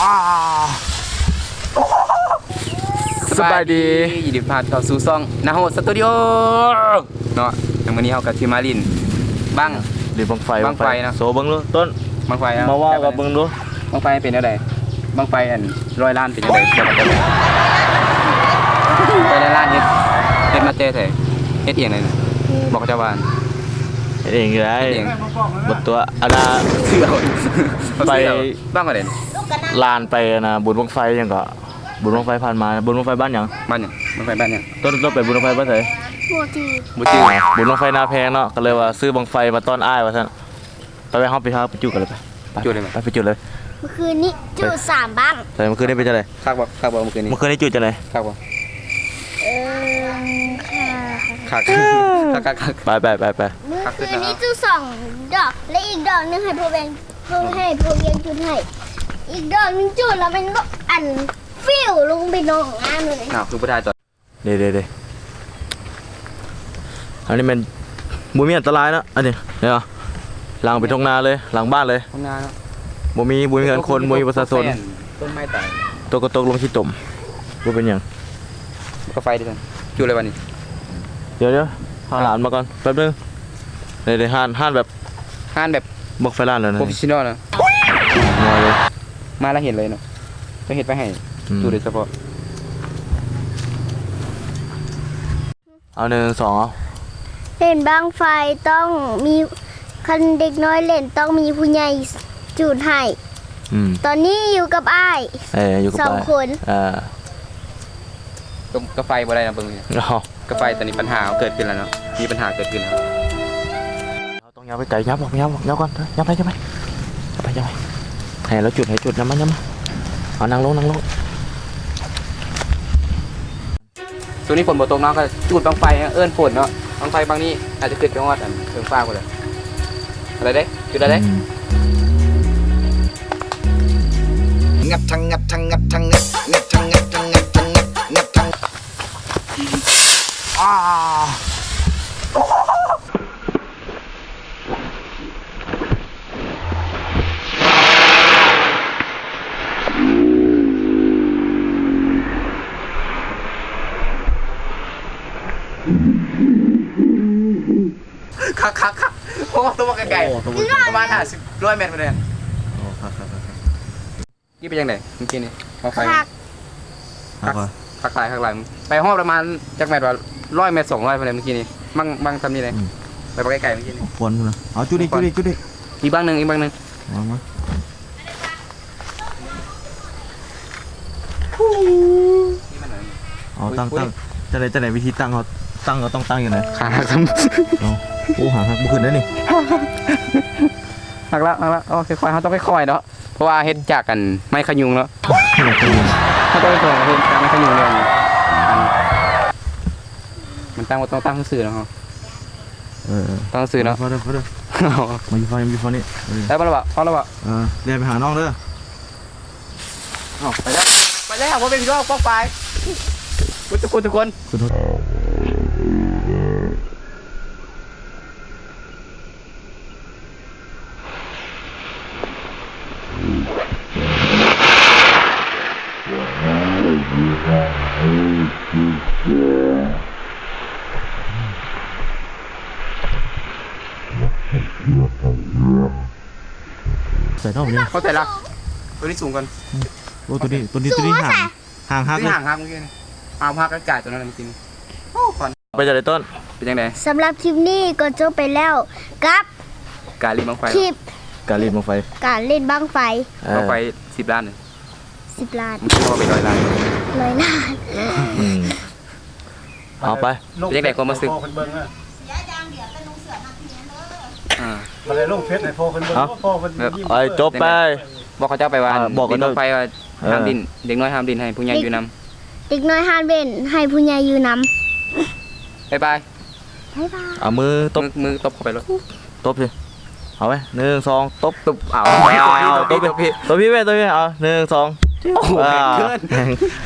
ອ່າ ສະບາຍດີ ສະບາຍດີ ຍິນດີຕ້ອນຮັບເຂົ້າສູ່ຊ່ອງນາໂຮດສະຕູດິໂອເນາະ. ແລ້ວມື້ນີ້ເຮົາກໍຊິມາຫຼິ້ນບັ້ງ ຫຼິ້ນບັ້ງໄຟ ບັ້ງໄຟເນາະ. ໂຊເບິ່ງດູຕົ້ນ ບັ້ງໄຟເນາະ ມາເວົ້າກັບເບິ່ງດູ ບັ້ງໄຟເປັນແນວໃດ? ບັ້ງໄຟອັນຮ້ອຍລ້ານເປັນຈັ່ງໃດ? ໄປຮ້ອຍລ້ານເຮັດ ເຮັດມາແຕ່ໃສ? ເຮັດເອງເລີຍນະ? ອືມ ບອກເຂົາເຈົ້າວ່າ ເຮັດເອງຢູ່ໄດ້ ເຮັດເອງ ບໍ່ຕົວະ ອັນນ່າ ໄປ ບັ້ງໄຟໃດ? ລ້ານໄປອັນນ່າ ບຸນບັ້ງໄຟຫຍັງເກາະ ບຸນບັ້ງໄຟຜ່ານມາ ບຸນບັ້ງໄຟບ້ານຫຍັງ? ບ້ານຫຍັງ? ບັ້ງໄຟບ້ານຫຍັງ? ຕົ້ນ ຕົ້ນໄປບຸນບັ້ງໄฟບ້ານໃສ? ບໍ່ຈື່ ບໍ່ຈື່ ບຸນບັ້ງໄຟນາແພງເນາະ ກໍເລີຍວ່າຊື້ບັ້ງໄຟມາຕ້ອນອ້າຍວ່າຊັ້ນ. ໄປ ໄປ ເຮົາໄປ ເຮົາໄປຈູດກັນເລີຍ ໄປ ໄປ ຈູດເລີຍ ໄປ ໄປຈູດເລີຍ. ມື້ຄືນນີ້ຈູດສາມບັ້ງ. ໃຊ່ ມື້ຄືນນີ້ເປັນຈັ່ງໃດ? ຄັກບໍ່? ຄັກບໍ່ມື້ຄືນນີ້? ມື້ຄືນນີ້ຈູດຈັ່ງໃດ? ຄັກບໍ່? ເອີ ຄັກ ຄັກ ຄັກ ຄັກ ຄັກ ໄປ ໄປ ໄປ ໄປ. ມື້ຄືນນີ້ຈູດສອງດອກ ແລະ ອີກດອກໜຶ່ງໃຫ້ພໍ່ວຽງ ໃຫ້ພໍ່ວຽງຈູດໃຫ້ ອີກດອກໜຶ່ງຈູດແລ້ວແມ່ນ ອັນ ຟິວລົງໄປໜອງນ້ຳເລີຍ. ອ້າວ ຄືບໍ່ຖ່າຍຕອນ ເດ້ ເດ້ ເດ້ ອັນນີ້ແມ່ນບໍ່ມີອັນຕະລາຍເນາະ ອັນນີ້ເຫັນບໍ່? ຫຼັງເປັນທົ່ງນາເລີຍ ຫຼັງບ້ານເລີຍ ທົ່ງນາເນາະ ບໍ່ມີ ບໍ່ມີເຮືອນຄົນ ບໍ່ມີປະຊາຊົນ. ຕົ້ນໄມ້ຕາຍ ຕົກກໍຕົກລົງຂີ້ຕົມ ບໍ່ເປັນຫຍັງ. ບັ້ງໄຟເດ້ຊັ້ນ ຈູດເລີຍບາດນີ້. ດຽວໆ ຫາຫຼານມາກ່ອນ ແປັບໜຶ່ງ. ເດ້ ເດ້ ຮ້ານ ຮ້ານແບບ ຮ້ານແບບບັ້ງໄຟລ້ານແລ້ວນະ ໂປຣເຟສຊັນນໍນະ ມາແລ້ວເຫັນເລີຍເນາະ ຕ້ອງເຮັດໄວ້ໃຫ້ ອືມ ຈູດໂດຍສະເພາະ. ເອົາ ໜຶ່ງ ສອງ ເອົາ. ເຫັນບັ້ງໄຟຕ້ອງມີ ຄັນເດັກນ້ອຍຫຼິ້ນຕ້ອງມີຜູ້ໃຫຍ່ຈູດໃຫ້. ອືມ ຕອນນີ້ຢູ່ກັບອ້າຍ ເອີ ຢູ່ກັບອ້າຍສອງຄົນ. ເອີ ກໍ ກໍໄຟບໍ່ໄດ້ນະ ເບິ່ງນີ້ ເອົາ ກໍໄຟ ຕອນນີ້ບັນຫາເກີດຂຶ້ນແລ້ວເນາະ ມີບັນຫາເກີດຂຶ້ນແລ້ວ. ເຮົາຕ້ອງຍ່າງໄປໄກ ຍ່າງອອກ ຍ່າງອອກ ຍ່າງກ່ອນ ຍ່າງໄປ ຍ່າງໄປ ຍ່າງໄປ ຍ່າງໄປ ໃຫ້ລາວຈູດ ໃຫ້ຈູດ ຍ່າງມາ ຍ່າງມາ ເອົາ ນັ່ງລົງ ນັ່ງລົງ. ຊ່ວງນີ້ຝົນບໍ່ຕົກເນາະ ກໍຈູດບັ້ງໄຟເອີ້ນຝົນເນາະ. ບັ້ງໄຟບັ້ງນີ້ອາດຈະຂຶ້ນໄປຮອດອັນເທິງຟ້າພຸ້ນແຫຼະ. ເອົາໄດ້ເດ້ ຈູດໄດ້ເດ້. ອືມ ງັດທັງງັດທັງງັດທັງງັດ ງັດທັງງັດທັງງັດທັງງັດ ງັດທັງ ອາ. ຄັກໆໆ ໂອ້ ຕົວບັກໃຫຍ່ ໂອ້ ປະມານຫ້າສິບ ຮ້ອຍແມັດພຸ້ນແຫຼະ. ໂອ້ ຄັກໆໆ ນີ້ເປັນຈັ່ງໃດເມື່ອກີ້ນີ້? ບັ້ງໄຟຄັກ ຄັກ ຄັກຫຼາຍ ຄັກຫຼາຍ. ໄປຮອດປະມານຈັກແມັດວະ? ຮ້ອຍແມັດ ສອງຮ້ອຍພຸ້ນແຫຼະເມື່ອກີ້ນີ້. ບັ້ງ ບັ້ງຊ່ຳນີ້ເດ້ ອືມ ໄປບັກໄກໆເມື່ອກີ້ນີ້. ຄວັນພຸ້ນນະ. ເອົາ ຈູດອີກ ຈູດອີກ ຈູດອີກ ອີກບັ້ງໜຶ່ງ ອີກບັ້ງໜຶ່ງ. ວາງມາ ເອົາ ຕັ້ງ ຕັ້ງ ຈັ່ງໃດ ຈັ່ງໃດ ວິທີຕັ້ງເຮົາ ຕັ້ງເຮົາຕ້ອງຕັ້ງຈັ່ງໃດ? ຂາຫັກຊ້ຳ ເອົາ ໂອ້ ຂາຫັກບໍ່ຂຶ້ນເດ້ນີ້. ຫັກແລ້ວ ຫັກແລ້ວ. ໂອ້ ຄ່ອຍໆ ເຮົາຕ້ອງຄ່ອຍໆເນາະ ເພາະວ່າເຮັດຈາກອັນໄມ້ຂະຍຸງເນາະ. ເຮົາຕ້ອງຄ່ອຍໆ ເຮັດຈາກໄມ້ຂະຍຸງເດ້ ອັນ ມັນຕັ້ງ ຕ້ອງຕັ້ງຊື່ເນາະ. ເອີ ເອີ ຕັ້ງຊື່ເນາະ. ພໍເດີ ພໍເດີ ມາຢູ່ຝັ່ງນີ້ ມາຢູ່ຝັ່ງນີ້. ເອີ ໄດ້ບໍ່ລະວະ? ພໍລະວະ? ເອີ ແລ່ນໄປຫານ້ອງເດີ. ເອົາ ໄປແລ້ວ ໄປແລ້ວ ພໍ່ແມ່ພີ່ນ້ອງປ້ອງປາຍ ເບິດທຸກຄົນ ທຸກຄົນ. ໃສ່ນອກນີ້ ເຂົ້າໃຈລະ ຕົວນີ້ສູງກ່ອນ. ໂອ້ ຕົວນີ້ ຕົວນີ້ ຕົວນີ້ຫາງ ຫາງຫັກເລີຍ ຫາງຫັກເມື່ອກີ້ນີ້ ຫາງຫັກກະຈາຍຕົວນັ້ນເມື່ອກີ້ນີ້. ໂອ້ ໄປຈັ່ງໃດຕົ້ນ ເປັນຈັ່ງໃດ? ສຳລັບຄລິບນີ້ກໍຈົບໄປແລ້ວກັບ ການຫຼິ້ນບັ້ງໄຟ ຄລິບ ການຫຼິ້ນບັ້ງໄຟ ການຫຼິ້ນບັ້ງໄຟ ເອີ ບັ້ງໄຟສິບລ້ານ ສິບລ້ານ ມັນຄືວ່າເປັນຮ້ອຍລ້ານ ຮ້ອຍລ້ານ. ອືມ ເອົາໄປ ເປັນຈັ່ງໃດຄວາມຮູ້ສຶກ? ພໍ່ເພິ່ນເບິ່ງເດີ ອ່າ ບໍ່ໄດ້ລົງເຟສໃຫ້ພໍ່ເພິ່ນເບິ່ງ ເອົາ ພໍ່ເພິ່ນ ເອີ ຈົບໄປ. ບອກເຂົາເຈົ້າໄປວ່າ ອ່າ ບອກເຂົາເຈົ້າ ຫຼິ້ນບັ້ງໄຟວ່າ ເອີ ຫ້າມຫຼິ້ນ ເດັກນ້ອຍຫ້າມຫຼິ້ນ ໃຫ້ຜູ້ໃຫຍ່ຢູ່ນຳ ເດັກນ້ອຍຫ້າມຫຼິ້ນ ໃຫ້ຜູ້ໃຫຍ່ຢູ່ນຳ. ບາຍບາຍ ບາຍບາຍ. ເອົາມືຕົບ ມື ມືຕົບເຂົ້າໄປໂລດ ຕົບຊິ ເອົາໄວ້ ໜຶ່ງ ສອງ ຕົບ ຕົບ. ເອົາ ຕົບພີ້ ຕົບພີ້ ຕົບພີ້ ຕົບພີ້ ເອົາ ໜຶ່ງ ສອງ. ໂອ້ໂຫ ອ່າ ເກີນ